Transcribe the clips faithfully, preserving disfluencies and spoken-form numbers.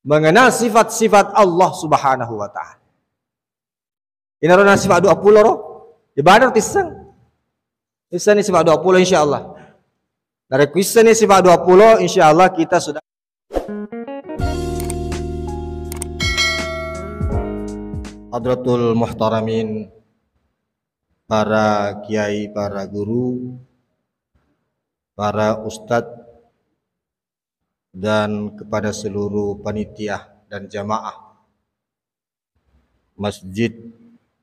mengenal sifat-sifat Allah Subhanahu wa Ta'ala. Inaro na sifat dua puluh ro, ibadah tisseng. Tisseng ni sifat dua puluh, insyaallah. Dari kuisseng ni sifat dua puluh, insyaallah kita sudah. Hadratul muhtaramin, para kiai, para guru, para ustadz, dan kepada seluruh panitia dan jamaah masjid,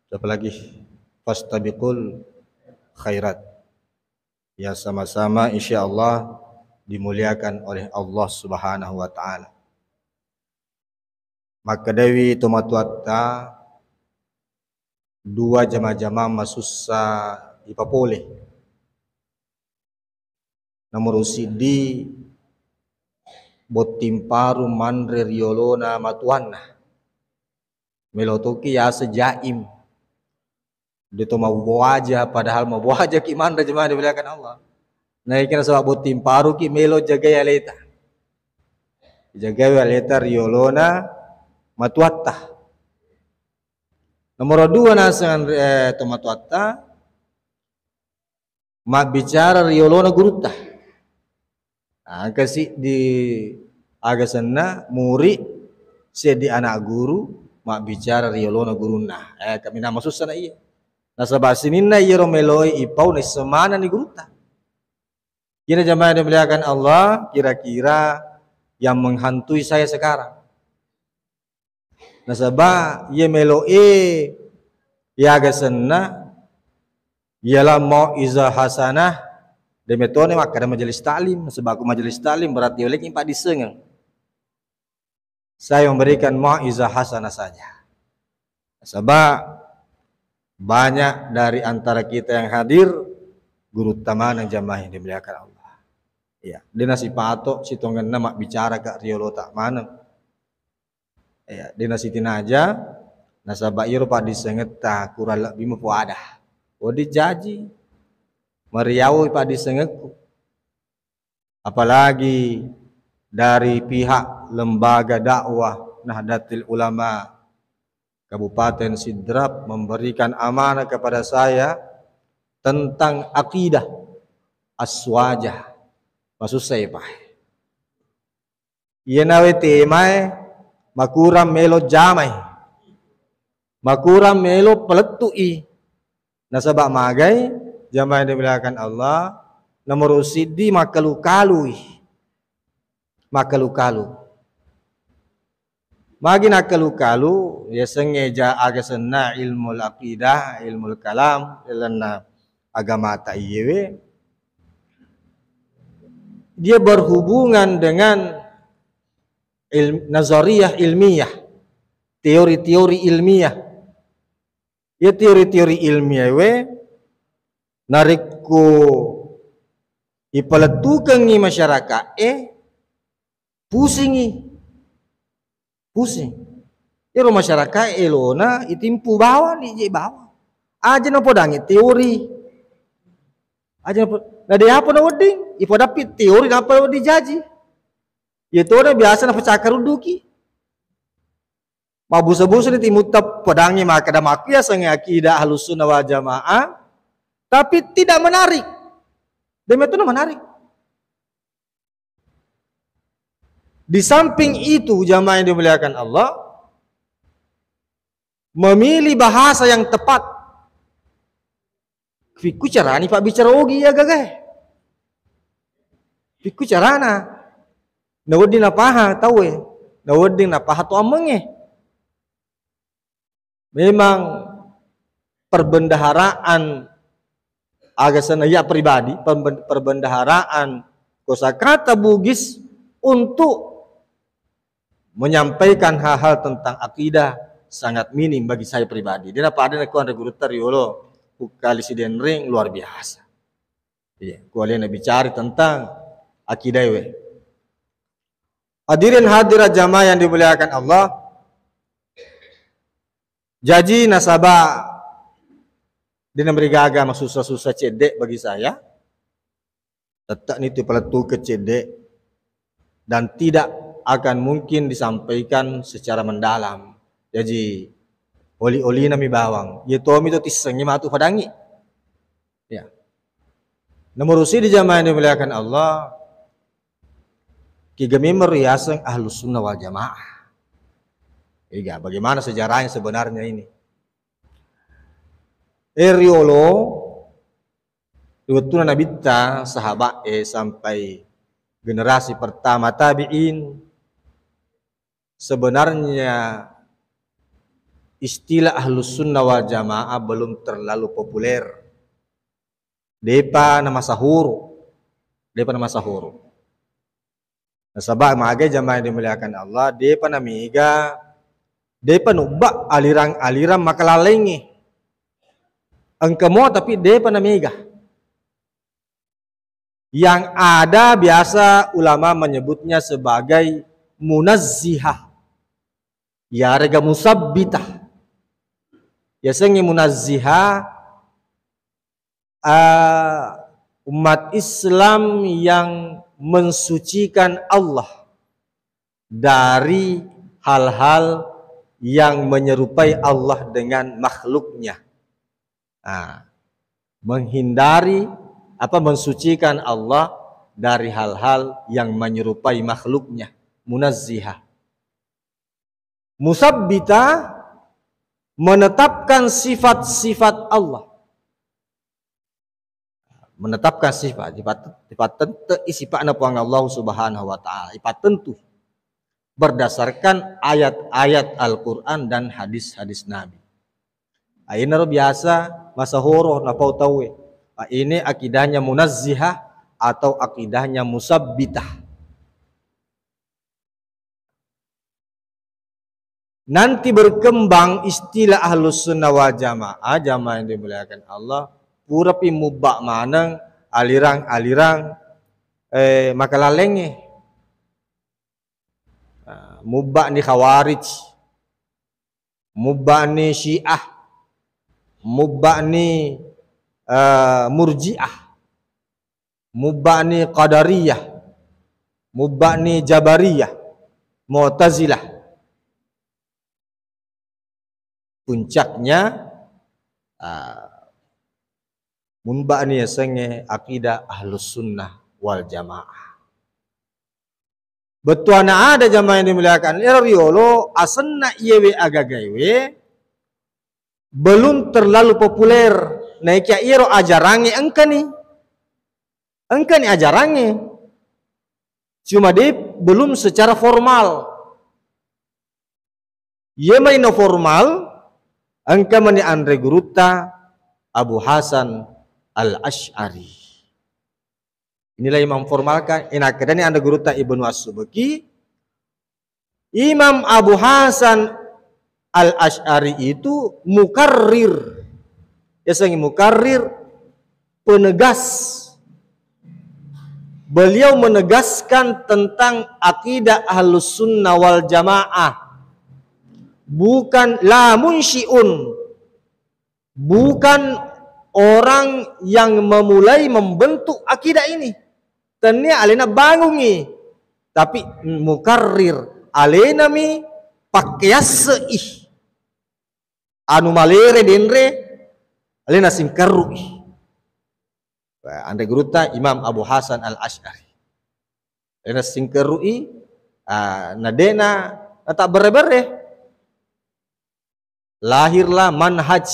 apalagi fastabiqul khairat. Ya, sama-sama insyaallah dimuliakan oleh Allah Subhanahu wa Ta'ala. Makkedawi tomatoatta, dua jama-jama masussa ipapole. Nomoro siddi, botting paru manre riolona matuanna. Melo toki yaseng jaim. De to mabuaja, padahal mabuaja ki manre, jamaah dimuliakan Allah. Nah, iki nasaba botting paru ki melo jagai aleta. Jagai aleta riolona matuatta. Nomoro dua naseng, eh, tomatoatta, mabbicara riolona gurutta. Engka siddi aga senna muri, seddi anak guru mabbicara riolona gurunna. Eh, kaminang masussa na iya. Nasaba sininna iyaro meloe ipau naisseng manenni gurutta. Kira jamaah yang dimuliakan Allah, kira-kira yang menghantui saya sekarang. Nasaba iye meloe yaga senna, ialah mau'izah hasanah, de metone makkeda majelis taklim. Nasaba ku majelis taklim berarti oleki paddissengeng. Saya memberikan mau'izah hasanah saja. Nasaba banyak dari antara kita yang hadir gurutta maneng, jamaah yang dimuliakan Allah. Ya, de nasipato sitongenna mabbicara ka riolota maneng. Ya, de nasitinaja, nasaba iyaro paddissengetta kurang lebbi mapoada. Wedding jaji, mariawi paddissengekku. Apalagi dari pihak Lembaga Dakwah Nahdlatul Ulama Kabupaten Sidrap memberikan amanah kepada saya tentang akidah aswajah. Masussai, Pak. Iyanawe temae makurang melo jamai, makurang melo palettu'i. Nasaba magai, jamaah yang dimuliakan Allah, nomoro siddi makkalu-kalui. Makkalu-kalu. Magi nakkalu-kalu, yasengnge ja aga senna ilmu aqidah, ilmu kalam, lalenna agamata iyewe. Dia berhubungan dengan il-, nazariyah ilmiah, teori-teori ilmiah. Ya, teori-teori ilmiah we, narekko ipalettukengngi masyarakae, pusingi. Pusing. Iyaro masyarakae elona itimpu bawang, ije bawang. Aja napodangi teori. Aja napo-, na de apa nawedding, ipodappi teori napa wedding jaji. Iyatona biasa napacakkarudduki. Mabbusa-busani timutta podangngi makkeda makkuya sengnge akidah Ahlussunnah wal Jamaah, tapi tidak menarik. Demikian menarik. Di samping itu, jamaah yang dimuliakan Allah, memilih bahasa yang tepat. Fikku carani pabbicara ogi iya gagae. Fikku carana. Nawedding napaha tauwe. Nawedding napaha to ammengnge. Memang perbendaharaan aga senna iya pribadi, perben-, perbendaharaan kosakata Bugis untuk menyampaikan hal-hal tentang akidah sangat minim bagi saya pribadi. Dia pada nakuan gurutta riolo, Pukkali Sidenreng luar biasa. Iya, ku alena bicara tentang akidah we. Hadirin hadirat jamaah yang dimuliakan Allah. Jaji nasaba dina merigaga masussa-sussa cedde bagi saya. Tetap nitu palettukeng cedde dan tidak akan mungkin disampaikan secara mendalam. Jaji, oli-olinami bawang. Iya tomi to tissengngi matu padangngi. Ya. Nomor usi di jamaah yang dimuliakan Allah, kiga memang riaseng Ahlus Sunnah wal Jamaah. Iya, bagaimana sejarahnya sebenarnya ini? Eh, riolo, ri wettuna Nabitta, sahabat, eh, sampai generasi pertama tabi'in, sebenarnya istilah Ahlus Sunnah wal Jamaah belum terlalu populer. Depa namasahuru. Depa namasahuru. Nasaba magai jamaah yang dimuliakan Allah, depa namiga, depa nubba alirang-alirang makalalengnge. Engka mo, tapi depa namiga. Yang ada biasa ulama menyebutnya sebagai munazzihah. Yarega musabbitah. Yasengnge munazzihah, eh, umat Islam yang mensucikan Allah dari hal-hal yang menyerupai Allah dengan makhluknya. Nah, menghindari apa, mensucikan Allah dari hal-hal yang menyerupai makhluknya. Munazzihah. Musabbitah, menetapkan sifat-sifat Allah. Menetapkan sifat, sifat, sifat tente-, sifat Puang Allah Subhanahu wa Ta'ala, sifat tentu berdasarkan ayat-ayat Al-Quran dan hadis-hadis Nabi. Ainaro biasa masahoro napau tauwe. Ah, ini akidahnya munazzihah atau akidahnya musabbitah. Nanti berkembang istilah Ahlus Sunnah wal Jamaah, jamaah yang dimuliakan Allah, purapi mubba maneng alirang-alirang, eh, makalalengnge. Ah, mubba ni Khawarij, mubba ni Syiah, mubba ni, eh, Murjiah, mubba ni Qadariyah, mubba ni Jabariyah, Mu'tazilah. Puncaknya, ah, mubba ni yasengnge akidah Ahlus Sunnah wal Jamaah. Bettuanna ada, jamaah yang dimuliakan, ero riolo asenna iyewe agagaewe belum terlalu populer. Naikia iyaro ajarangnge engkani, engkani ajarangnge, cuma de belum secara formal. Iye maino formal, engka mani anre gurutta Abu Hasan Al-Asy'ari. Inilah yang memformalkan, inakkedani anre gurutta Ibnu As-Subki, Imam Abu Hasan Al-Asy'ari itu mukarrir. Yasengnge mukarrir, penegas. Beliau menegaskan tentang akidah Ahlus Sunnah wal Jamaah. Bukan, la munsyi'un, bukan orang yang memulai membentuk akidah ini. Tennia alena bangungi, tapi mukarrir, alenami pakkeasse'i. Anu malere denre, alena singkerru'i. Anre gurutta Imam Abu Hasan Al-Asy'ari. Alena singkerru'i, ah, na de'na natabberre-berre. Lahirlah manhaj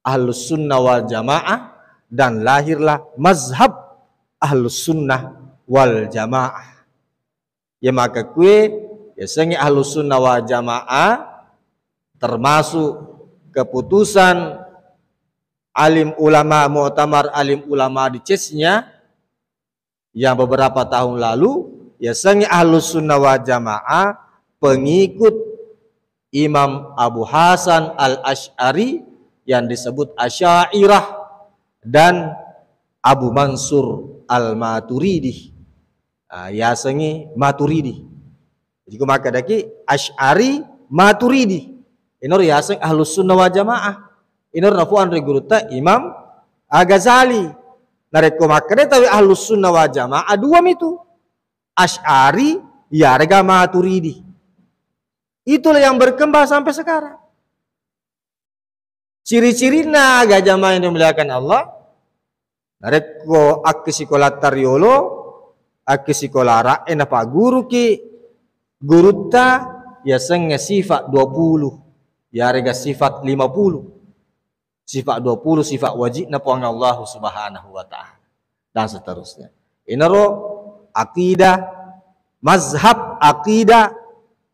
Ahlus Sunnah wal Jamaah dan lahirlah mazhab Ahlus Sunnah wal Jamaah. Iya makkukkue, yasengnge Ahlus Sunnah wal Jamaah, termasuk keputusan alim ulama, muktamar alim ulama di Chechnya, yang beberapa tahun lalu, yasengnge Ahlus Sunnah wal Jamaah, pengikut Imam Abu Hasan Al-Asy'ari yang disebut Asy'ariyah dan Abu Mansur Al-Maturidi. Ah, yasengnge Maturidi. Jadi, ko makkedaki Asy'ari Maturidi, ino riaseng Ahlus Sunnah wal Jamaah. Ino nafu anre gurutta Imam Al-Ghazali. Narekko makkeda tauwe Ahlus Sunnah wal Jamaah, dua mitu. Asy'ari Iyarega Maturidi. Itulah yang berkembang sampai sekarang. Ciri-cirinna aga jamaah yang dimuliakan Allah, narekko akkisikola tariolo, akkisikola ra'e napagguruki gurutta, yasengnge sifat dua puluh, yarega sifat lima puluh. Sifat dua puluh sifat wajibna Puang Allah Subhanahu wa Ta'ala, dan seterusnya. Inaro akidah, mazhab akidah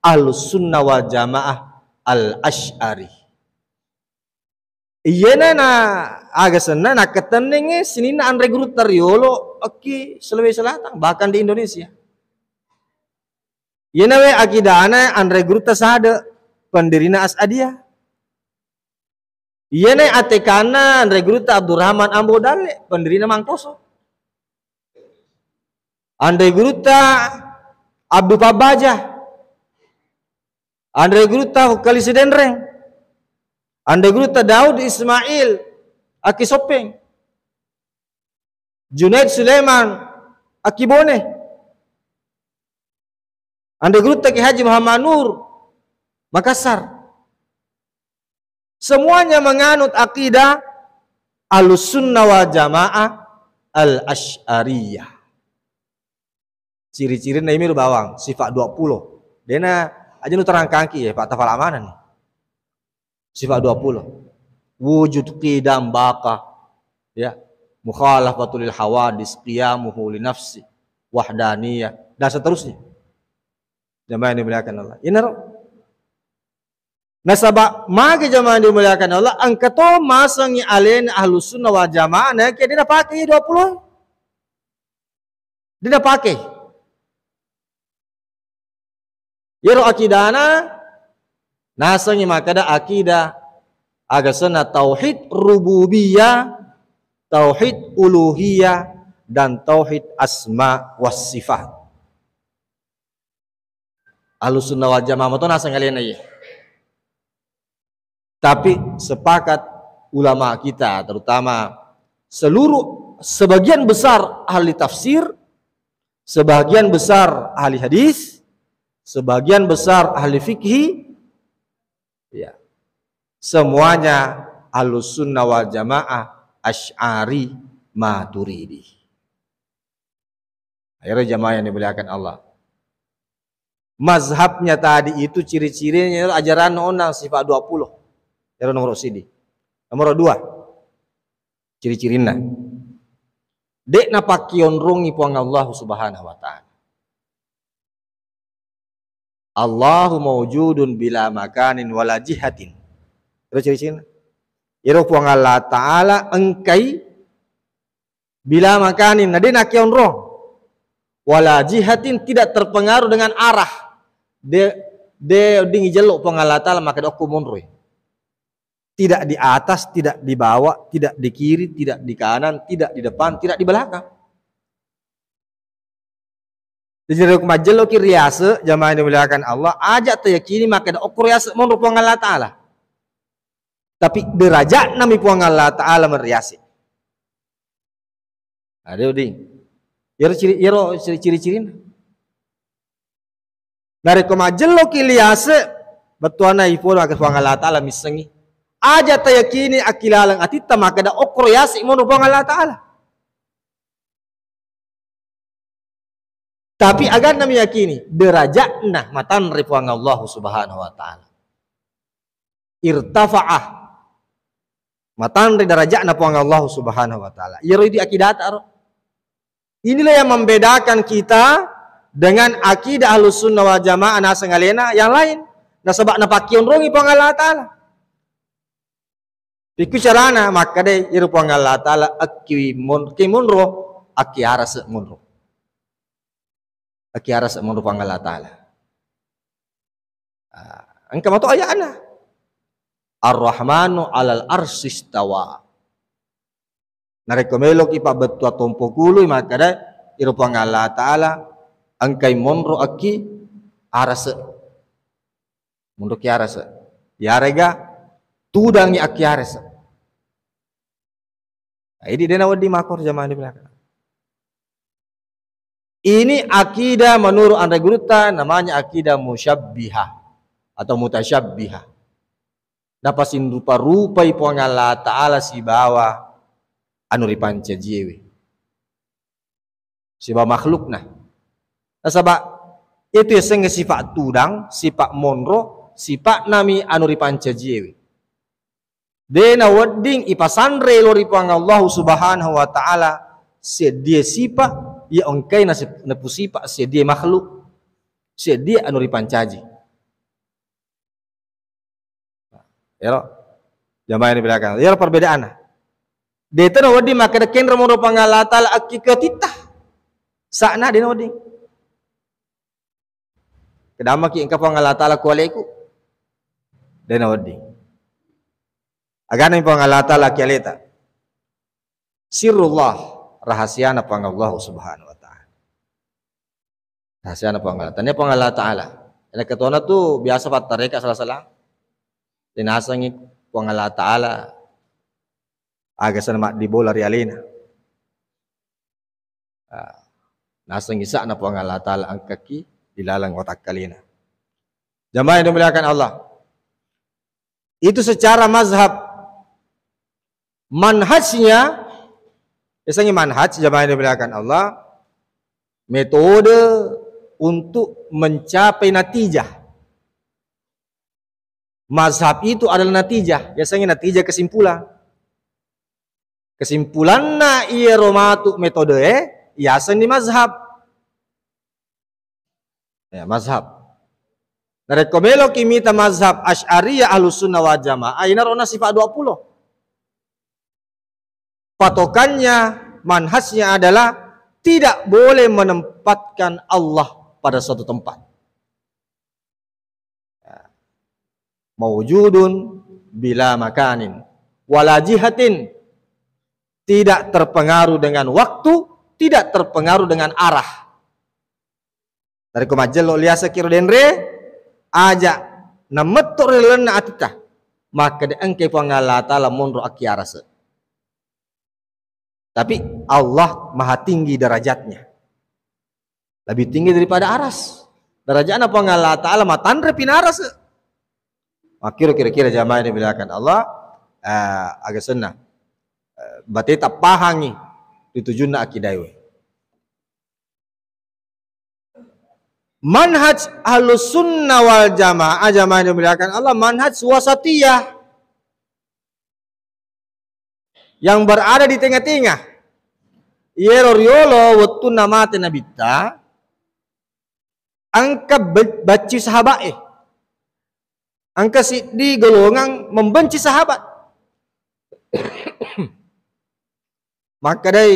Ahlus Sunnah wal Jamaah Al-Asy'ari. Iyena na aga senna nakkatenningnge sininna anre gurutta riolo okki Sulawesi Selatan, bahkan di Indonesia. Iyena we akidana anre gurutta sade, pendirina As'adiyah. Iyena atekanna anre gurutta Abdurrahman Ambo Dalle, pendirina Mangkoso. Anre gurutta Abdu Pabbaja. Anre gurutta Kali Sidenreng. Anre gurutta Daud Ismail Aki Soppeng. Junaid Sulaiman Aki Bone. Anre gurutta Ki Haji Muhammad Nur Makassar. Semuanya menganut akidah Ahlus Sunnah wal Jamaah Al-Asy'ariyah. Ciri-cirinna imi ro bawang, sifat dua puluh. Dena aja nu terangkangki ya, Pak, tafala maneng ni. Sifat dua puluh. Wujud, qidam, baqa, ya. Mukhalafatul lil hawadis, qiyamuhu li nafsi, wahdaniyah, dan seterusnya. Jamaah yang dimuliakan Allah. Inaro. Nasaba magi jamaah yang dimuliakan Allah, engka to masengngi alena Ahlus Sunnah wal Jamaah, naekia de napake dua puluh. De napake. Iyaro akidana nasengngi makkeda akidah aga senna tauhid rububiyah, tauhid uluhiyah, dan tauhid asma was sifat. Ahlus Sunnah wal Jamaah mato naseng alena iye. Tapi sepakat ulama kita, terutama seluruh, sebagian besar ahli tafsir, sebagian besar ahli hadis, sebagian besar ahli fikih, ya, semuanya Ahlus Sunnah wal Jamaah, Asy'ari, Maturidi. Akhirnya jamaah yang dimuliakan Allah. Mazhabnya tadi itu ciri-cirinya itu ajaran onnang sifat dua puluh. Ero nomor sidi. Nomor dua. Ciri-cirinna. Dek napakkionrongi Puang Allah Subhanahu wa Ta'ala. Allahu maujudun bila makanin wala jihatin. Ero ciri-cirinna. Ero Puang Allah Ta'ala engkai bila makanin, na de nakkionrong. Wala jihatin, tidak terpengaruh dengan arah. De, de wedding ijello Puang Allah Ta'ala makkeda okko monroi. Tidak di atas, tidak di bawah, tidak di kiri, tidak di kanan, tidak di depan, tidak di belakang. Jadi, ko majjelloki riase, jamaah yang dimuliakan Allah, aja tayakini makkeda okko riase monro Puang Allah Ta'ala. Tapi derajatna mi Puang Allah Ta'ala meriase. Ade, Uding. Iyaro ciri, iyaro ciri, ciri-cirina. Narekko majjelloki liase, bettuanna ipodo makkeda Puang Allah Ta'ala missengi. Aja tayakini akkilaleng atitta makkeda okko riase monro Puang Allah Ta'ala. Tapi aganna meyakini derajatna matanre Puang Allah Subhanahu wa Ta'ala. Irtafa'ah, matanre derajatna Puang Allah Subhanahu wa Ta'ala. Iyaro idi akidata ro. Inilah yang membedakan kita dengan akidah Ahlus Sunnah wal Jamaah naseng alena yang lain. Nasaba napakkionrongi Puang Allah Ta'ala. Pikku carana makkeda iyaro Puang Allah Ta'ala akki mon-, ki monro, akki arase monro. Akki arase monro Puang Allah Ta'ala. Ah, engka mato ayana. Ar-Rahmanu 'alal 'arsyistawa. Narekko meloki pabbettua tompo kului makkeda iyaro Puang Allah Ta'ala engkai monro akki arase. Monroki arase. Iyarega tudangi akki arase. Nah, idi dena wedding makor jamaah di belakang. Ini akidah menurut anre gurutta namanya akidah musyabbihah atau mutasyabbiha. Napasinrupa-rupai Puang Allah Ta'ala sibawa anu ripancajiewe, sibawa makhlukna. Nasaba itu yasengnge sifat tudang, sifat monro, sifat nami anu ripancajiewe. De nawedding ipasanre lo ri Puang Allah Subhanahu wa Ta'ala seddie sifat iya engkai nasip-, napusifa seddie makhluk, seddie anu ripancaji. Ero jamaah yang dimuliakan. Ero perbedaanna. De to nawedding makkeda kenro monro Puang Allah Ta'ala akkikatitta. Sa'na de nawedding. Kedammaki engka Puang Allah Ta'ala kualeku. De nawedding. Aganami Puang Allah Ta'ala kialeta. Sirrullah, rahasiana Puang Allah Subhanahu wa Ta'ala. Rahasiana Puang Allah. Tania Puang Allah Ta'ala. Ena ketona tu biasa fattareka salah-salah. Dinasengi Puang Allah Ta'ala aga sana maddibola ri alena. Ah, nasengi sa'na Puang Allah Ta'ala engkaki di laleng watakkalena. Jamaah yang dimuliakan Allah. Itu secara mazhab. Manhajnya, yasengnge manhaj, jamaah yang dimuliakan Allah, metode untuk mencapai natijah. Mazhab itu adalah natijah, yasengnge natijah kesimpulan. Kesimpulanna iyaro matu metode e, yasenni mazhab. Ya, mazhab. Narekko meloki mita mazhab Asy'ariyah Ahlus Sunnah wal Jamaah, inaro na sifat dua puluh. Patokannya, manhajnya adalah tidak boleh menempatkan Allah pada suatu tempat. Ya. Maujudun bila makanin, wala jihatin, tidak terpengaruh dengan waktu, tidak terpengaruh dengan arah. Narekko majjello liasaki ro denre, aja nametto ri lalenna atitta, makkeda engkai Puang Allah Ta'ala monro akkiarase. Tapi Allah maha tinggi derajatnya. Lebih tinggi daripada aras. Derajatna Puang Allah Ta'ala matanre pinarase. Makkiro kira-kira jamaah yang dimuliakan Allah, eh, aga senna. Eh, bateta pahangi ri tujunna akidaiwe. Manhaj Ahlus Sunnah wal Jamaah, jamaah yang dimuliakan Allah, manhaj wasatiyah yang berada di tengah-tengah. Iyero riolo wettunna mate Nabitta, engka be-, bacci sahabat e. Engka siddi golongang membenci sahabat. Makkedai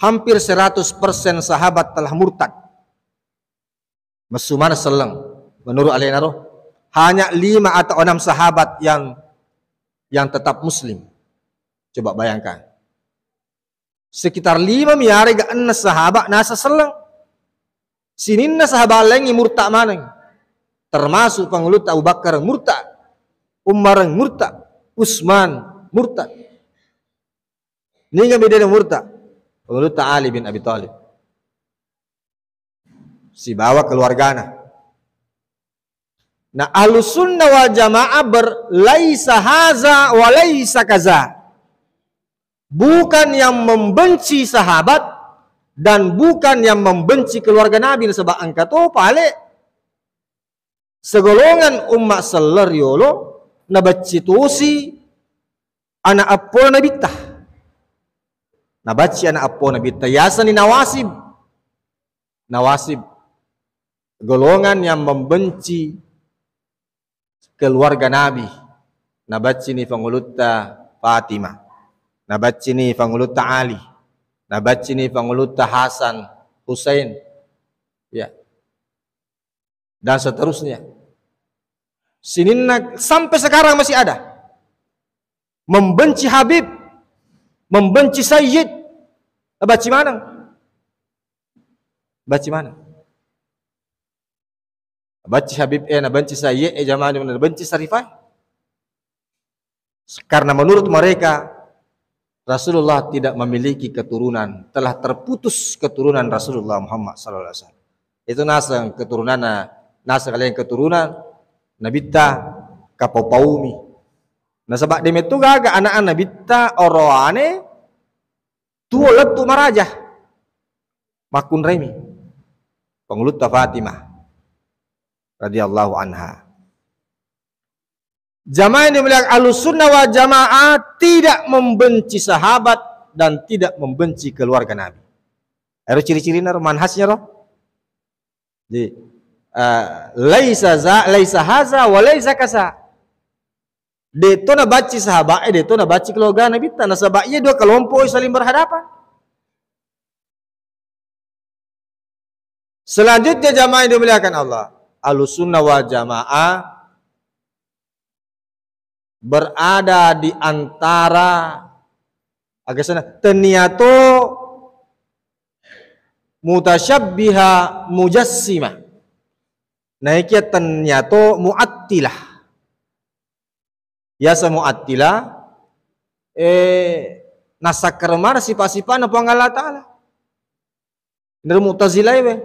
hampir seratus persen sahabat telah murtad. Messu maneng selleng. Menurut alena ro, hanya lima atau enam sahabat yang, yang tetap muslim. Coba bayangkan. Sekitar lima miarega enneng sahabat nasa selleng. Sininna sahabat laingngi murtad maneng. Termasuk pangulutta Abu Bakar murtad, Umar murtad, Utsman murtad. Ninga bedana murtad? Pangulutta Ali bin Abi Thalib sibawa keluargana. Nah, Ahlus Sunnah wal Jamaah ber-, laisa haza wa laisa kaza. Bukan yang membenci sahabat dan bukan yang membenci keluarga Nabi, nasaba engka to pale segolongan umma selleng riolo nabacci tosi ana eppona Nabitta. Nabacci ana eppona Nabitta, yasenni Nawasib. Nawasib, golongan yang membenci keluarga Nabi. Nabaccini pangulutta Fatimah, nabaccini pangulutta Ali, nabaccini pangulutta Hasan, Husain, ya, dan seterusnya. Sininna sampai sekarang masih ada. Membenci Habib, membenci Sayyid. Bacci maneng. Bacci maneng. Bacci Habib e, nabenci Sayyid e, jamaah, nabenci Sarifai. Karena menurut mereka, Rasulullah tidak memiliki keturunan, telah terputus keturunan Rasulullah Muhammad sallallahu alaihi wasallam. Itu naseng keturunanna, naseng kalian keturunan Nabitta kapau-paumi. Nasaba de mettu gaga anak Nabitta oroane tuo lettu maraja. Makkunraimi Pangulutta Fatimah radhiyallahu anha. Jamaah yang dimuliakan, Ahlussunnah wal Jamaah tidak membenci sahabat dan tidak membenci keluarga Nabi. Ero ciri-cirina ro, manhajnya ro. Jadi, eh, laisa za, laisa haza wa laisa kasa. De to nabacci sahabat, eh, de to nabacci keluarga Nabi ta. Nasaba iya dua kelompok saling berhadapan. Selanjutnya jamaah yang dimuliakan Allah, Ahlussunnah wal Jamaah berada di antara agasana tenniato mutasyabbiha mujassima. Naikia tenniato muattilah. Yasa muattilah, eh, nasakkareng maneng sipa-sipana Puang Allah Ta'ala. Dari Mu'tazilah we.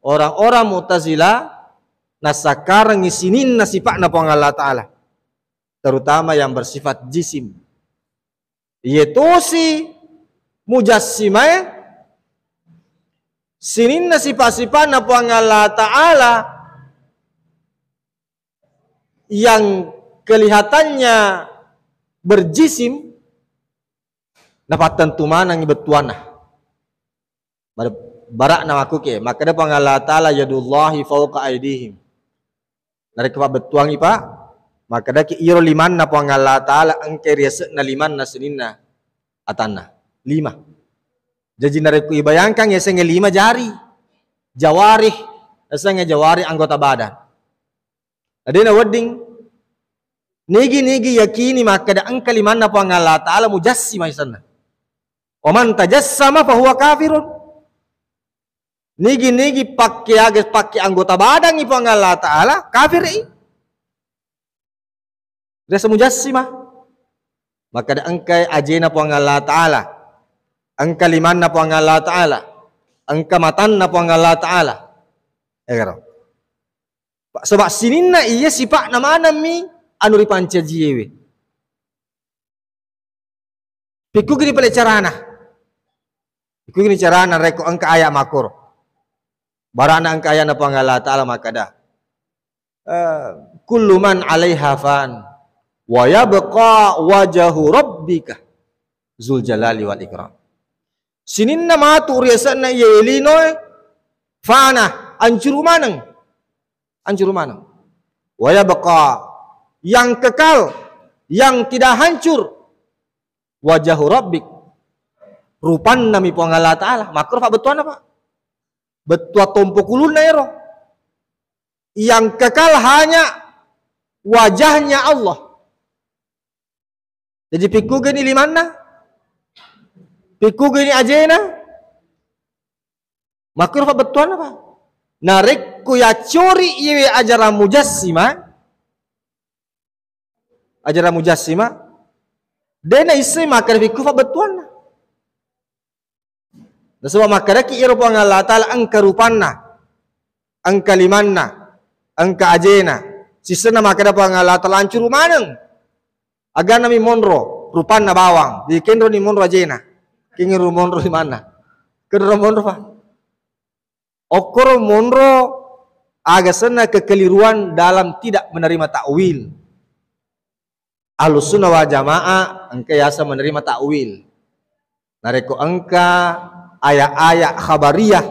Orang-orang Mu'tazilah nasakkarengngi sininna sipa'na Puang Allah Ta'ala, terutama yang bersifat jisim. Iye tosi mujassimae, sininna sipa-sipa'na Puang Allah Ta'ala yang kelihatannya berjisim, napattentu manengngi bettuanna. Bar-, bara'na makkuke, makkeda Puang Allah Ta'ala, "Yadullahi fauqa aidihim." Narekko pabbettuangngi, Pak, makkedaki iyaro limanna Puang Allah Ta'ala engka riase'na limanna sininna atanna. Lima. Jaji narekko ibayangkan yasengnge lima jari, jawarih, yasengnge jawarih anggota badan. Na de nawedding. Nigi-nigi yakini makkeda engka limanna Puang Allah Ta'ala mujassima isenna. Wa man tajassama fahuwa kafirun. Nigi-nigi pakke aga, pakke anggota badangngi Puang Allah Ta'ala, kafiri. Riaseng mujassima. Makkeda engka ajena Puang Allah Ta'ala, engka limanna Puang Allah Ta'ala, engka matanna Puang Allah Ta'ala. Egaro. Saba sininna iya sipa'na manemmi anu ripancajiewe. Pikkugini pale carana? Pikkugini carana rekko engka ayat makkoro? Barana engka ayatna Puang Allah Ta'ala makkeda, eh, "Kullu man alaiha fan, wa yabqa wajhu rabbika zul jalali wal ikram." Sininna matu riase'na iye linoe, fana, ancuru maneng. Ancuru maneng. Wa yabqa, yang kekal, yang tidak hancur, wajhu rabbik, rupannami Puang Allah Ta'ala. Makkoro pabbettuanna, Pak. Bettua tompo kulunna ero. Yang kekal hanya wajahnya Allah. Jadi pikkugini limanna? Pikkugini ajena? Makkoro pabbettuanna, Pak. Narekko yaccori iyewe ajarang mujassima, ajarang mujassima, de naisseng makkeda pikku pabbettuanna. Nasaba makkedaki iyaro Puang Allah Ta'ala engka rupanna, engka limanna, engka ajena. Sisenna makkeda Puang Allah Ta'ala ancuru maneng. Aganami monro, rupanna bawang. Jadi kenroni monro ajena. Kenro monro limanna. Kenro monro, Pak. Okkoro monro aga senna kekeliruan dalam tidak menerima takwil. Ahlussunnah wal Jamaah engka yaseng menerima takwil. Narekko engka ayat-ayat khabariyah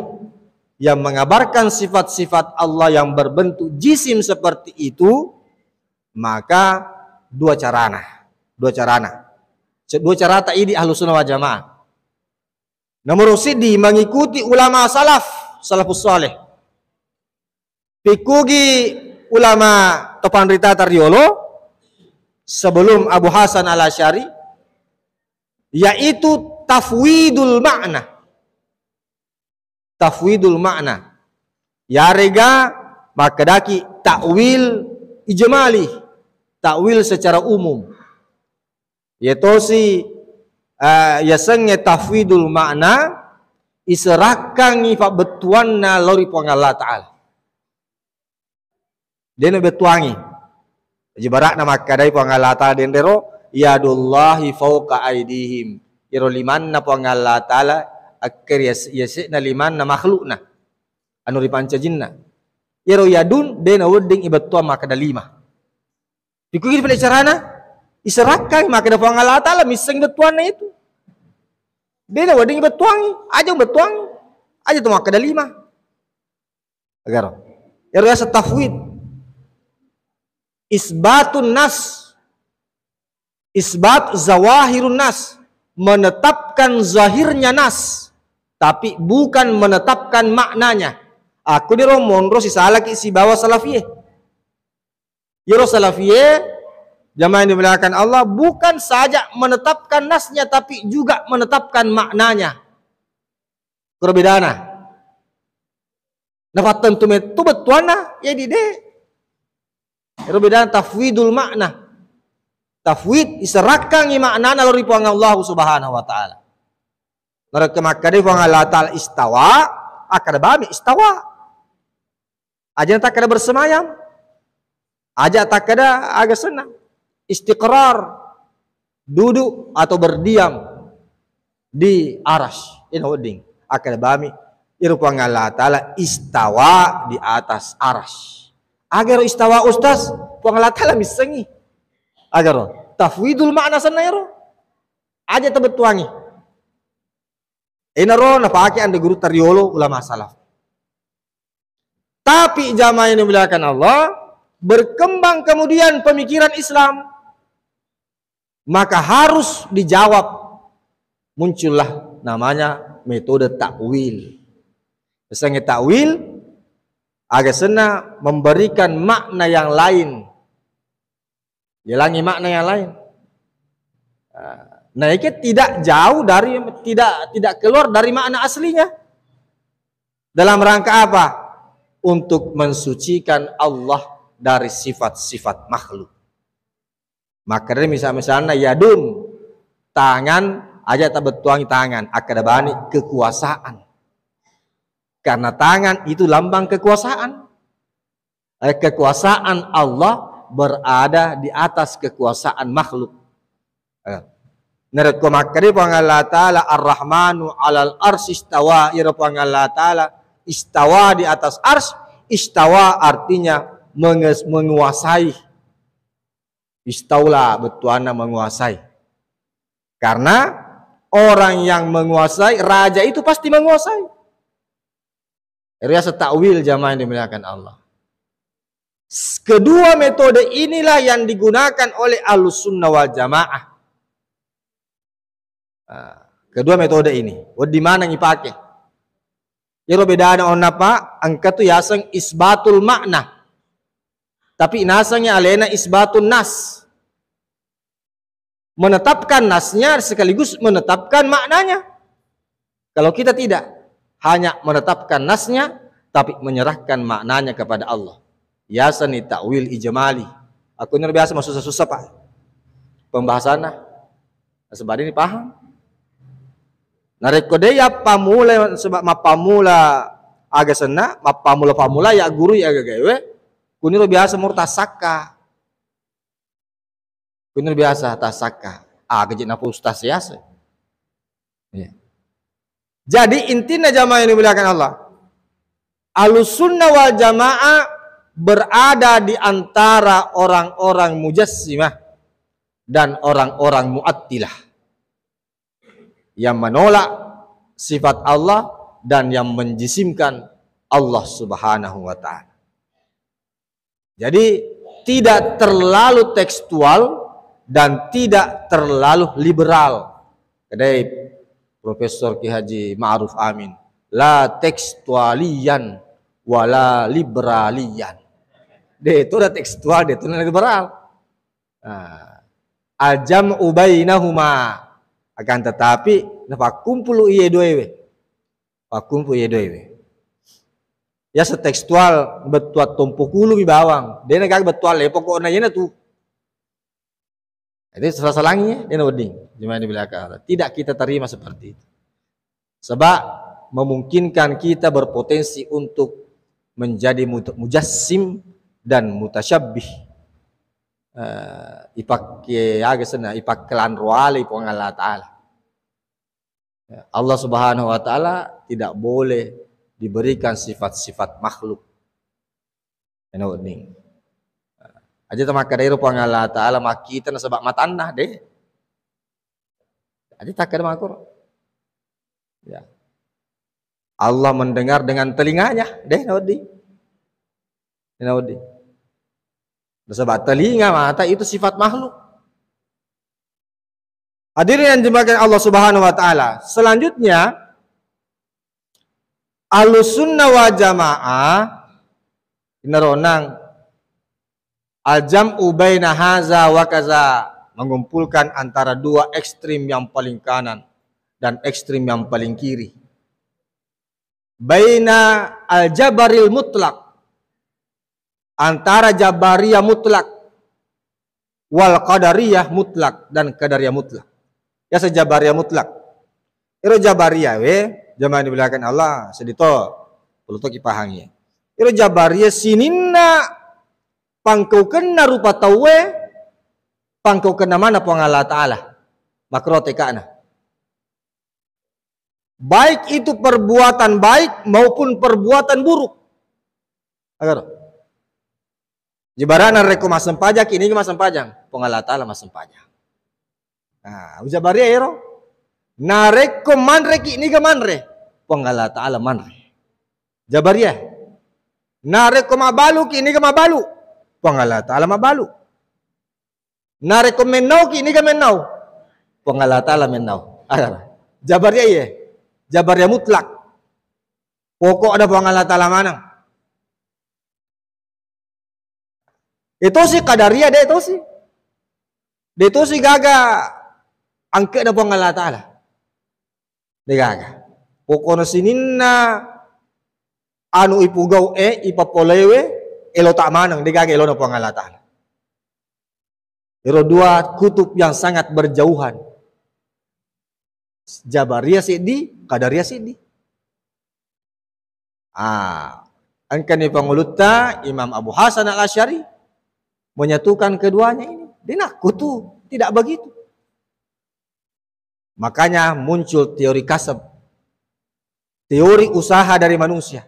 yang mengabarkan sifat-sifat Allah yang berbentuk jisim seperti itu, maka dua carana. Dua carana. Se-, dua carata idi Ahlussunnah wal Jamaah. Nomoro siddi, mengikuti ulama salaf, salafus saleh. Pikkugi ulama topanritata riolo sebelum Abu Hasan Al Asy'ari, yaitu tafwidul makna. Tafwidul makna. Yarega makkedaki takwil ijmali, takwil secara umum. Yetosi, eh, yasengnge tafwidul makna, iserakkangngi pabbettuanna lao ri Puang Allah Ta'ala. Dena bettuangngi. Ibaratna makkadai Puang Allah Ta'ala denrero, "Yadullahi fauqa aidihim." Iro limanna Puang Allah Ta'ala, akkeri yas-, yase'na limanna makhlukna. Anu ripancajinna. Iyaro yadun, dena wedding ibettuang makkada lima. Ikugi pale carana, iserakkangngi makkada Puang Allah Ta'ala, misseng bettuanna itu. Dena wedding ibettuangngi, aja bettuangngi. Aja tu makkada lima. Agaro. Ero yaseng tafwid. Isbatun nas. Isbat zawahirun nas. Menetapkan zahirnya nas. Tapi bukan menetapkan maknanya. Aku niro monro sisalaki sibawa salafie. Iyaro salafie, jamaah yang dimuliakan Allah, bukan saja menetapkan nasnya, tapi juga menetapkan maknanya. Kuro bedana. Nafattentu mettu bettuanna, jadi de. Ero bedana tafwidul makna. Tafwid, iserakkangngi maknana lao ri Puang Allah Subhanahu wa Ta'ala. Narekko makkadai Puang Allah Ta'ala istawa, akkada bami istawa. Aja takkada bersemayam. Aja takkada aga senna. Istiqrar. Duduk atau berdiam di aras. Ina wedding. Akkada bami. Iro Puang Allah Ta'ala istawa di atas aras. Agaro istawa, Ustaz, Puang Allah Ta'ala missengi. Agaro. Tafwidul makna senna ero. Aja tabettuangi. Enaro napake ande guru tariolo ulama salaf. Tapi jamaah yang dimuliakan Allah, berkembang kemudian pemikiran Islam, maka harus dijawab. Muncullah namanya metode takwil. Misalnya takwil, aga senna memberikan makna yang lain. Jalangi makna yang lain. Nah, naike tidak jauh dari, tidak, tidak keluar dari makna aslinya. Dalam rangka apa? Untuk mensucikan Allah dari sifat-sifat makhluk. Maka dari misal-misalnya yadun, tangan, aja tabettuangi tangan, akkada bani kekuasaan. Karena tangan itu lambang kekuasaan. Eh, kekuasaan Allah berada di atas kekuasaan makhluk. Eh, narekko makkeda Puang Allah Ta'ala, "Ar-Rahmanu 'alal 'arsy istawa," iyaro Puang Allah Ta'ala istawa di atas arsy, istawa artinya menges-, menguasai. Istaula bettuanna menguasai. Karena orang yang menguasai, raja itu pasti menguasai. Riaseng ta'wil, jamaah yang dimuliakan Allah. S-, kedua metode inilah yang digunakan oleh Ahlus Sunnah wal Jamaah. Ah, kedua metode ini, wedding maneng ipake. Iyaro bedana onnapa, engka tu yaseng isbatul makna. Tapi nasengngi alena isbatun nas. Menetapkan nasnya sekaligus menetapkan maknanya. Kalau kita tidak, hanya menetapkan nasnya, tapi menyerahkan maknanya kepada Allah. Yaseng ni ta'wil ijmali. Aku ini biasa masussa-sussa, Pak. Pembahasanna. Nasaba de' ni paham. Narekko de' yappammula, sebab mappammula aga senna, mappammula-pammula ya guru ya aga gawe, kuniro biasa murta sakka. Kuniro biasa tassakka. Aga je' napa ustaz yaseng. Iya. Jadi intinya jamaah yang dimuliakan Allah, Ahlus Sunnah wal Jamaah berada di antara orang-orang Mujassimah dan orang-orang Mu'attilah yang menolak sifat Allah dan yang menjisimkan Allah Subhanahu wa Ta'ala. Jadi, tidak terlalu tekstual dan tidak terlalu liberal. Kedai Profesor Kiai Haji Ma'ruf Amin, "La tekstualian wala liberalian." De' tu na tekstual, de' tu na liberal. Nah, al-jam'u bainahuma. Akan tetapi, napakkumpulu iye duewe. Pakkumpulu iye duewe. Yaseng tekstual bettuang tompokulumi bawang. De' na gaga bettuang le, pokokna iyana tu. Itu salah-salangi, ya, dia wedding. Jemaah yang dimuliakan Allah. Tidak kita terima seperti itu. Sebab memungkinkan kita berpotensi untuk menjadi mut-, mujassim dan mutasyabbih. Eh, ipakke aga senna, ipakkelanro alai Puang Allah Ta'ala. Ya, Allah Subhanahu wa Ta'ala tidak boleh diberikan sifat-sifat makhluk. Ena wedding. Aja tamakkadairo Puang Allah Ta'ala makkita nasaba matanna, deh. Aja takkada makkoro. Ya. Allah mendengar dengan telinganya, deh, ena wedding. Ena wedding. Nasaba telinga, mata itu sifat makhluk. Hadirin yang dimuliakan Allah Subhanahu wa Ta'ala. Selanjutnya, Ahlussunnah wal Jamaah, inaro nang al-jam'u baina haza wa kaza, mengumpulkan antara dua ekstrim yang paling kanan dan ekstrim yang paling kiri. Baina al-jabaril mutlak, antara Jabariyah mutlak wal Qadariyah mutlak dan Qadariyah mutlak. Ya, se-Jabariyah mutlak. Iro Jabariyah we, jamaah dimuliakan Allah, sedito, perlu to kipahangi. Iro Jabariyah sininna pangkaukenna rupa tauwe, pangkaukenna mana Puang Allah Ta'ala. Makro tekana. Baik itu perbuatan baik maupun perbuatan buruk. Agar. Ibaratna rekko massempajang ki, niga massempajang? Puang Allah Ta'ala massempajang. Nah, ujabaria ero. Narekko manre ki, niga manre? Puang Allah Ta'ala manre. Jabaria. Narekko mabalu ki, niga mabalu? Puang Allah Ta'ala mabalu. Narekko mennau ki, niga mennau? Puang Allah Ta'ala mennau. Agar. Jabaria iye. Jabaria mutlak. Pokok ada Puang Allah Ta'ala maneng. Etosi Qadariyah, de tosi. De tosi gaga angke'na Puang Allah Ta'ala. De gaga. Pokokna sininna anu ipugau e, ipapolewe, elo ta maneng, de gaga elona Puang Allah Ta'ala. Ero dua kutub yang sangat berjauhan. Jabariyah seddi, Qadariyah seddi. Ah, engkani pangulutta Imam Abu Hasan Al-Asy'ari menyatukan keduanya ini. Dinakku tuh, tidak begitu. Makanya muncul teori kasab, teori usaha dari manusia.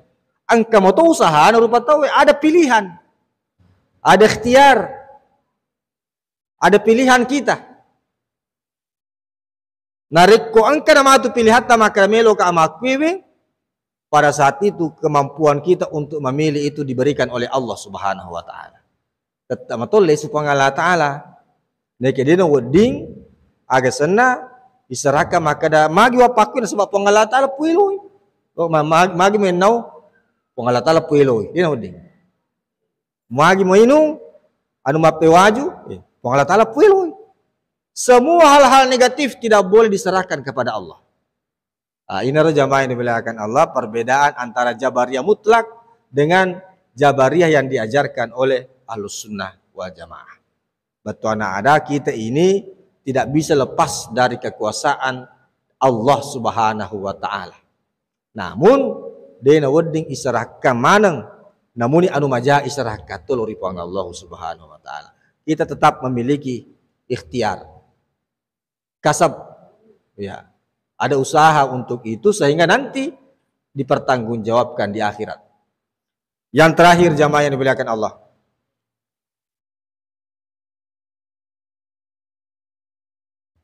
Engka moto usahana rupa tauwe, ada pilihan, ada ikhtiar, ada pilihan kita. Narekko engka namatu pilihatta makkeda meloka amakkuewe, pada saat itu kemampuan kita untuk memilih itu diberikan oleh Allah Subhanahu wa Ta'ala. Tette matolle su Puang Allah Ta'ala. Naekia de nawedding aga senna iserakka makkeda magi wappakku nasaba Puang Allah Ta'ala pueloi. Oh, ma-, ma-, magi mennau Puang Allah Ta'ala pueloi. De nawedding. Magi mainung anu mappewaju, eh, Puang Allah Ta'ala pueloi. Semua hal-hal negatif tidak boleh diserahkan kepada Allah. Ah, inaro jamaah yang dimuliakan Allah, perbedaan antara Jabariyah mutlak dengan Jabariyah yang diajarkan oleh Ahlus Sunnah wal Jamaah. Bettuanna ada, kita ini tidak bisa lepas dari kekuasaan Allah Subhanahu wa Ta'ala. Namun, de nawedding iserahkan maneng, namuni anu maja iserahkan tolo ri Puang Allah Subhanahu wa Ta'ala. Kita tetap memiliki ikhtiar. Kasab, ya, ada usaha untuk itu sehingga nanti dipertanggungjawabkan di akhirat. Yang terakhir, jamaah yang dimuliakan Allah,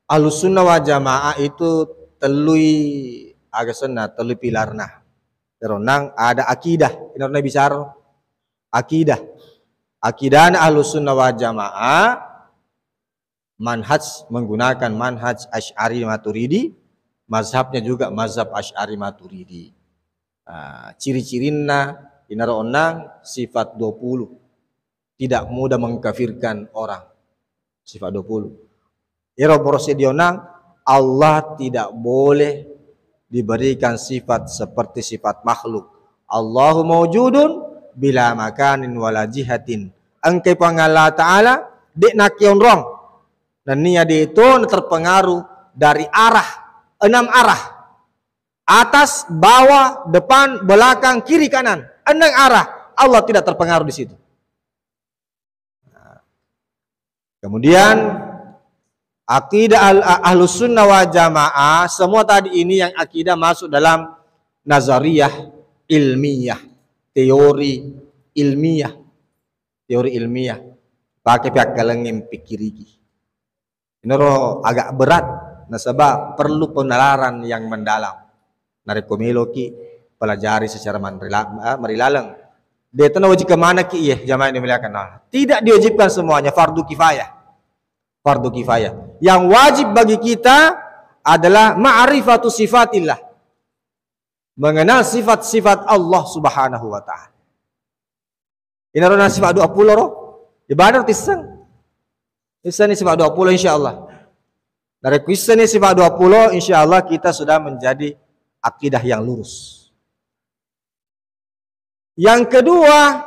Ahlus Sunnah wal Jamaah itu tellui aga senna, tellui pilarna. Ero nang ada akidah, inarna bicara akidah. Akidahna Ahlus Sunnah wal Jamaah manhaj, menggunakan manhaj Asy'ari Maturidi, mazhabnya juga mazhab Asy'ari Maturidi. Ah, ciri-cirinna inaro onnang sifat dua puluh. Tidak mudah mengkafirkan orang. Sifat dua puluh. Ero poro seddi onnang, Allah tidak boleh diberikan sifat seperti sifat makhluk. Allahu maujudun bila makanin wala jihatin. Engkai Puang Allah Ta'ala, de nakkeonrong. Nennia de to terpengaruh dari arah, enam arah. Atas, bawah, depan, belakang, kiri, kanan. Enam arah. Allah tidak terpengaruh di situ. Nah, kemudian akidah al-, ahlus sunnah wal jamaah, semua tadi ini yang akidah masuk dalam nazariyah ilmiah, teori ilmiah, teori ilmiah. Pakai piakkalengnge pikkiriki. Inaro agak berat, nasaba perlu penalaran yang mendalam. Narekko meloki pelajari secara manrila-, eh, marilaleng. De to nawajibkan manekki, iye, jamaah yang dimuliakan Allah. Tidak diwajibkan semuanya, fardu kifayah. Fardu kifayah. Yang wajib bagi kita adalah ma'rifatu sifatillah. Mengenal sifat-sifat Allah Subhanahu wa Ta'ala. Inaro na sifat dua puluh ro. Ibadah tisseng. Tisseng ni sifat dua puluh, insya Allah. Dari kuisseng ni sifat dua puluh, insya Allah kita sudah menjadi akidah yang lurus. Yang kedua,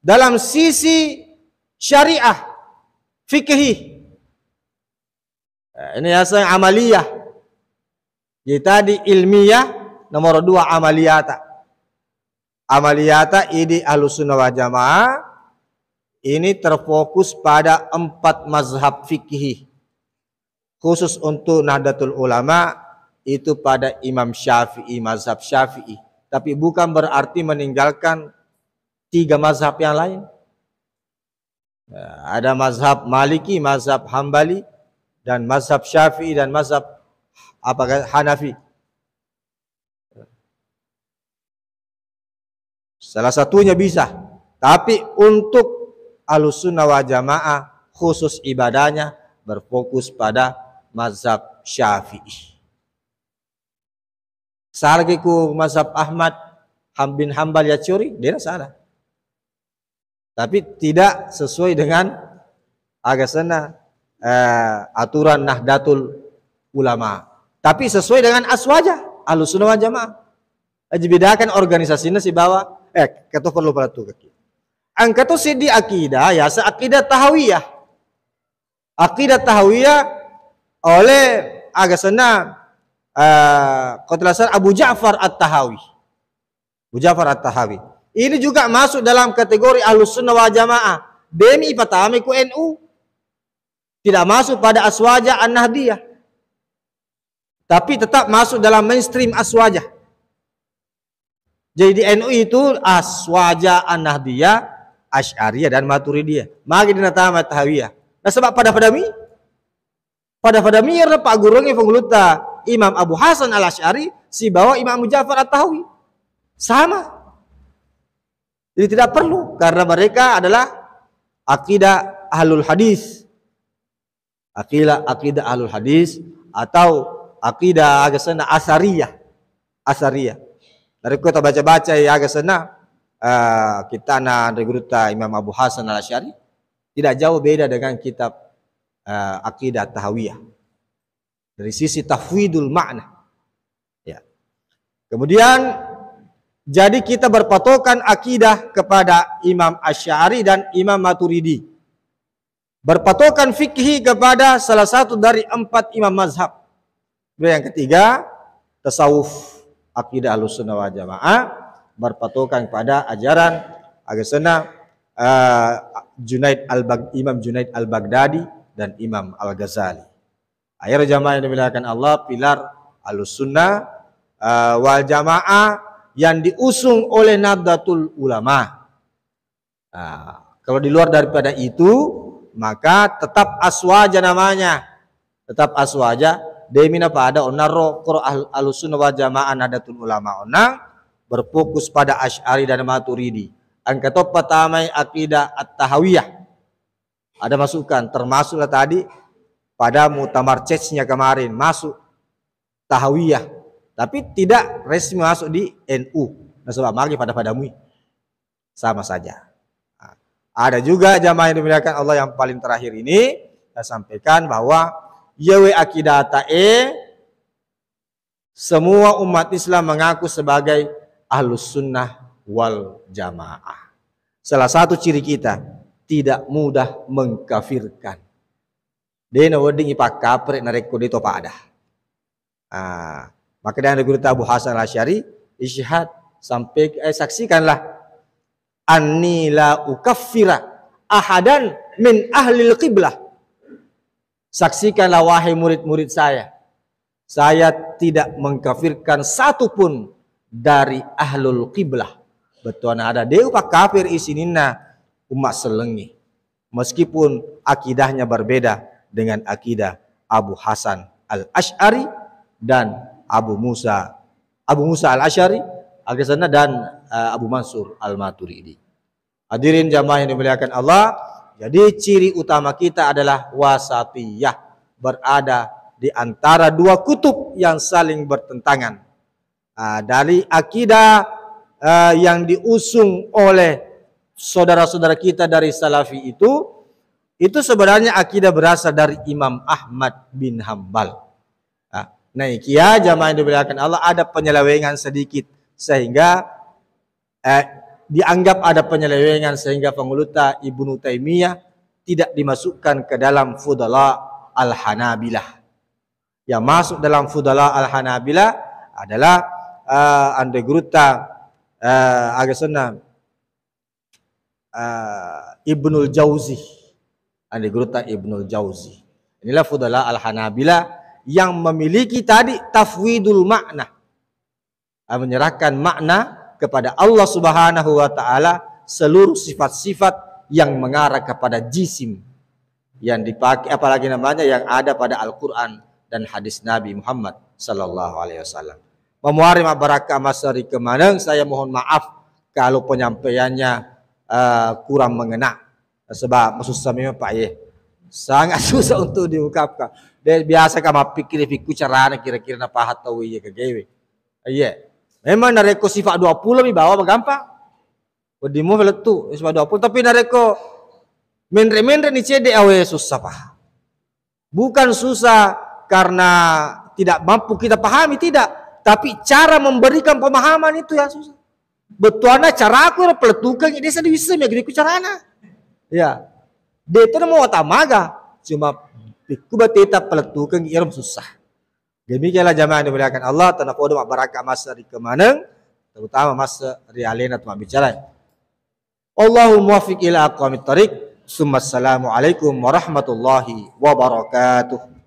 dalam sisi syariah, fikih. Eh, ini yaseng amaliyah. Jadi tadi ilmiah, nomor dua amaliyata. Amaliyata idi Ahlussunnah wal Jamaah ini terfokus pada empat mazhab fikih. Khusus untuk Nahdlatul Ulama itu pada Imam Syafi'i, mazhab Syafi'i. Tapi bukan berarti meninggalkan tiga mazhab yang lain. Ya, ada mazhab Maliki, mazhab Hambali, dan mazhab Syafi'i, dan mazhab apa, Hanafi. Salah satunya bisa. Tapi untuk Ahlussunnah wal Jamaah, khusus ibadahnya berfokus pada mazhab Syafi'i. Salah ki ku mazhab Ahmad Ham-, bin Hambal yaccuri, de na salah. Tapi tidak sesuai dengan aga asenna, eh, aturan Nahdlatul Ulama. Tapi sesuai dengan Aswaja, Ahlussunnah wal Jamaah. Aja bedakan organisasinya sibawa, eh, keto perlu pada tu kaki. Engka to seddi akidah, yaseng akidah tahawiyah. Akidah tahawiyah oleh aga asenna, eh, kotelasan Abu Ja'far At-Tahawi. Abu Ja'far At-Tahawi. Ini juga masuk dalam kategori Ahlussunnah wal Jamaah. De mi ipatamai ku N U. Tidak masuk pada Aswaja An-Nahdiyah. Tapi tetap masuk dalam mainstream Aswaja. Jadi di N U itu Aswaja An-Nahdiyah, Asy'ariyah, dan Maturidiyah. Magi dinatama Tahawiyah. Nasaba pada-pada mi, pada-pada mi ero pagguruangnge pangulutta Imam Abu Hasan Al-Asy'ari sibawa Imam Abu Ja'far At-Tahawi. Sama. Jadi tidak perlu karena mereka adalah akidah ahlul hadis. Akidah, akidah ahlul hadis atau akidah aga asenna Asariyah. Asariyah. Narekko tabaca-baca aga asenna, eh, kittana ri gurutta Imam Abu Hasan Al-Asy'ari, tidak jauh beda dengan kitab, eh, Akidah Tahawiyah. Dari sisi tafwidul makna. Ya. Kemudian, jadi kita berpatokan akidah kepada Imam Asy'ari dan Imam Maturidi. Berpatokan fikih kepada salah satu dari empat imam mazhab. Kemudian yang ketiga, tasawuf, akidah Ahlussunnah wal Jamaah, berpatokan pada ajaran aga asenna, eh, Junaid Al-Bag-, Imam Junaid Al-Baghdadi dan Imam Al-Ghazali. Akhirnya jamaah yang dimuliakan Allah, pilar Ahlussunnah, eh, wal Jamaah yang diusung oleh Nahdlatul Ulama. Nah, kalau di luar daripada itu, maka tetap Aswaja namanya. Tetap Aswaja, de mi napada onnaro koro ahl-, Ahlussunnah wal Jamaah Nahdlatul Ulama onnang berfokus pada Asy'ari dan Maturidi. Engka to patamai akidah At-Tahawiyah. Ada masukan, termasuklah tadi pada muktamar C E C-nya kemarin, masuk Tahawiyah. Tapi tidak resmi masuk di N U. Nasaba magi pada-pada mui. Sama saja. Nah, ada juga jamaah yang dimuliakan Allah yang paling terakhir ini, saya sampaikan bahwa yewe akidata e, semua umat Islam mengaku sebagai Ahlus Sunnah wal Jamaah. Salah satu ciri kita, tidak mudah mengkafirkan. De' nawedding ipakkapere' narekko de' to pada. Ah, maka dari guru Abu Hasan Al-Asy'ari, isyhad, sampai, eh, saksikanlah, anni la ukaffira ahadan min ahlil qiblah. Saksikanlah, wahai murid-murid saya, saya tidak mengkafirkan satu pun dari ahlul qiblah. Bettuanna ada de' upakkapere' sininna umma' sellengnge, meskipun akidahnya berbeda dengan akidah Abu Hasan Al-Asy'ari dan Abu Musa, Abu Musa Al-Asy'ari, aga senna, dan, eh, Abu Mansur Al-Maturidi. Hadirin jamaah yang dimuliakan Allah, jadi ciri utama kita adalah wasatiyah, berada di antara dua kutub yang saling bertentangan. Ah, dari akidah, eh, yang diusung oleh saudara-saudara kita dari Salafi itu, itu sebenarnya akidah berasal dari Imam Ahmad bin Hambal. Ah, nah, ikiya jamaah yang dimuliakan Allah, ada penyelewengan sedikit sehingga, eh, dianggap ada penyelewengan sehingga panguluta Ibnu Taimiyah tidak dimasukkan ke dalam Fudala Al-Hanabilah. Yang masuk dalam Fudala Al-Hanabilah adalah, eh, anre gurutta, eh, aga senna, eh, Ibnul Jauzi. Anre gurutta Ibnul Jauzi. Inilah Fudala Al-Hanabilah yang memiliki tadi tafwidul makna. Ah, menyerahkan makna kepada Allah Subhanahu wa Ta'ala seluruh sifat-sifat yang mengarah kepada jisim yang dipakai, apalagi namanya yang ada pada Al-Quran dan hadis Nabi Muhammad sallallahu alaihi wasallam. Mamuare mabbarakka massari kemaneng, saya mohon maaf kalau penyampaiannya, eh, kurang mengena. Sebab masussa memang, Pak, ye. Sangat susah untuk diungkapkan. De' biasa ka mappikiri-pikku carana kira-kira napaha tau iye kegewe. Iye. Memang narekko sifat dua puluh mi bawa magampang. Wedding mufe lettu, sifat dua puluh. Tapi narekko menre-menre ni cedde' awe, susah, Pak. Bukan susah karena tidak mampu kita pahami, tidak. Tapi cara memberikan pemahaman itu yang susah. Bettuanna caraku ero pelettukeng, de' sa diwisseng mi aga ku carana. Ya. De' to namo watamaga, cuma pikku bateta pelettukeng ero susah. Demikianlah jamaah yang dimuliakan Allah, tanapodo mabbarakka massari kemaneng, terutama masse ri alena tu mabbicara. Allahumma muwaffiq ila aqwamit thariq. Summa assalamu alaikum warahmatullahi wabarakatuh.